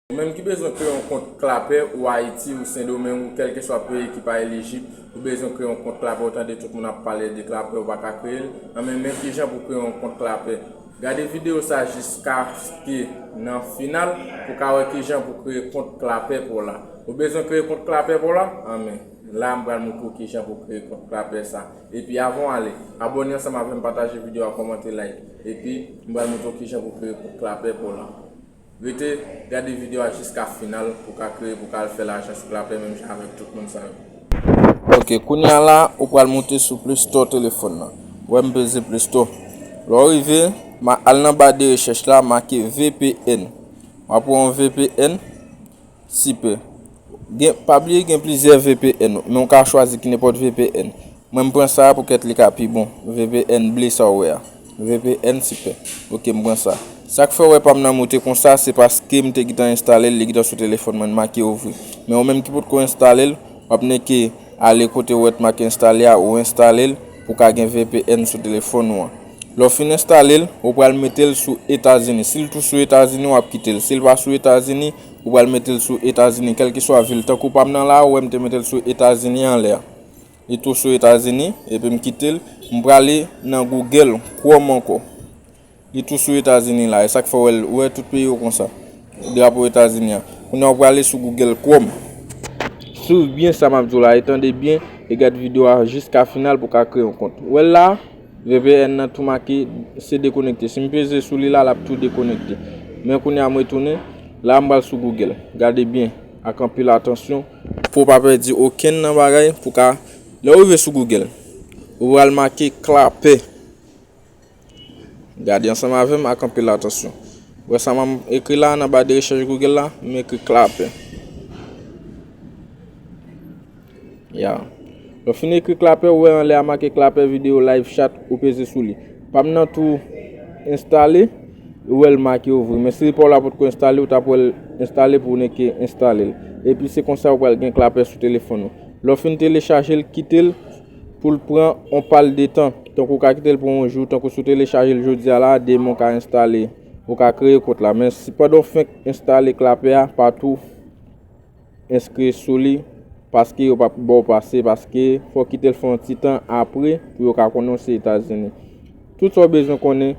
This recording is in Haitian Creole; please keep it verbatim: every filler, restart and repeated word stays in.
Ou menm ki bezwen kreye yon kont Clapper, ou Ayiti, ou Sendomeng, ou kèlkeswa peyi ki pa elijib, ou bezwen kreye yon kont Clapper, ou tande tout moun ap pale de Clapper, ou pa ka kreye l, anben men kijan pou kreye yon kont Clapper. Gade videyo sa jiskaske nan final pou ka wè kijan pou kreye kont Clapper pa w la. Ou bezwen kreye kont Clapper pa w la? Anben, la m pral montre w kijan pou kreye kont Clapper sa. Epi avan w ale, abòne ansanm avè m, pataje videyo a, kòmante, like. Epi m pral montre w kijan pou kreye kont Clapper pa w la. Rete gade videyo a jiska final pou ka kreye, pou ka al fè lajan sou Clapper menm jan avèk tout moun sa yo. Ok, kounye a la, ou pral monte sou Play Store telefòn nan. Ou wè m peze Play Store. Lè w rive, ma al nan ba de rechèch la, make V P N. W ap wè yon V P N, sipè. Gen, pa bliye gen plizyè V P N, men w ka chwazi ki nenpòt V P N. Mwen m pran sa a poukèt li ka pi bon. V P N ble sa w wè a. V P N sipè. Ok, m pran sa. Sa k fè w wè pa m nan moute konsa, se paske m te gentan enstale l, li gentan sou telefòn mwen, l make ouvri. Men ou menm ki potko enstale l, w ap neke ale kote w wè t make enstale a, ou enstale l pou ka gen V P N sou telefòn ou an. Lè w fin enstale l, ou pral mete l sou Etazini. Si l tou sou Etazini, w ap kite l. Si l pa sou Etazini, ou pral mete l sou Etazini, kèlkeswa vil. Tankou pa m nan la, ou wè m te mete l sou Etazini anlè a. Li tou sou Etazini, epi m kite l. M prale nan Google Chrome ankò. Li tou sou Etazini la, e sa k fè w wè l, ou wè tout peyi yo konsa. Drapo Etazini an. Kounye a, ou prale sou Google Chrome. Swiv byen sa m ap di w la, e tande byen, e gad videyo a jiska final pou w ka kreye yon kont. Ou wè l la, V P N nan tou make se dekonekte. Si m peze sou li la, l ap tou dekonekte. Men kounye a, m retounen. La, m pral sou Google. Gade byen, ak anpil atansyon, pou w pa pèdi okenn nan bagay, pou ka, lè w rive sou Google, ou pral make Clapper. Gade ansanm avè m ak anpil atansyon. Ou wè sa m ekri la nan ba de rechèch Google la, m ekri Clapper. Ya. Lè w fin ekri Clapper, ou wè anlè a make Clapper video live chat, ou peze sou li. Pa m nan tou enstale, ou wè l make ouvri. Men si pa w la potko enstale, ou t ap wè l enstale pou w neke enstale l. Epi se konsa ou pral gen Clapper sou telefòn ou. Lè w fin telechaje l, kite l pou l pran on pal de tan. Tankou w ka kite l pou yon jou, tankou si w telechaje l jodi a la, demen w ka enstale, ou ka kreye kont la. Men si pandan w fenk enstale Clapper a, pa tou enskri sou li, paske yo p ap ba w pase, paske fò w kite l fè yon ti tan apre pou yo ka konnen w se Etazini. Tout sa w bezwen konnen,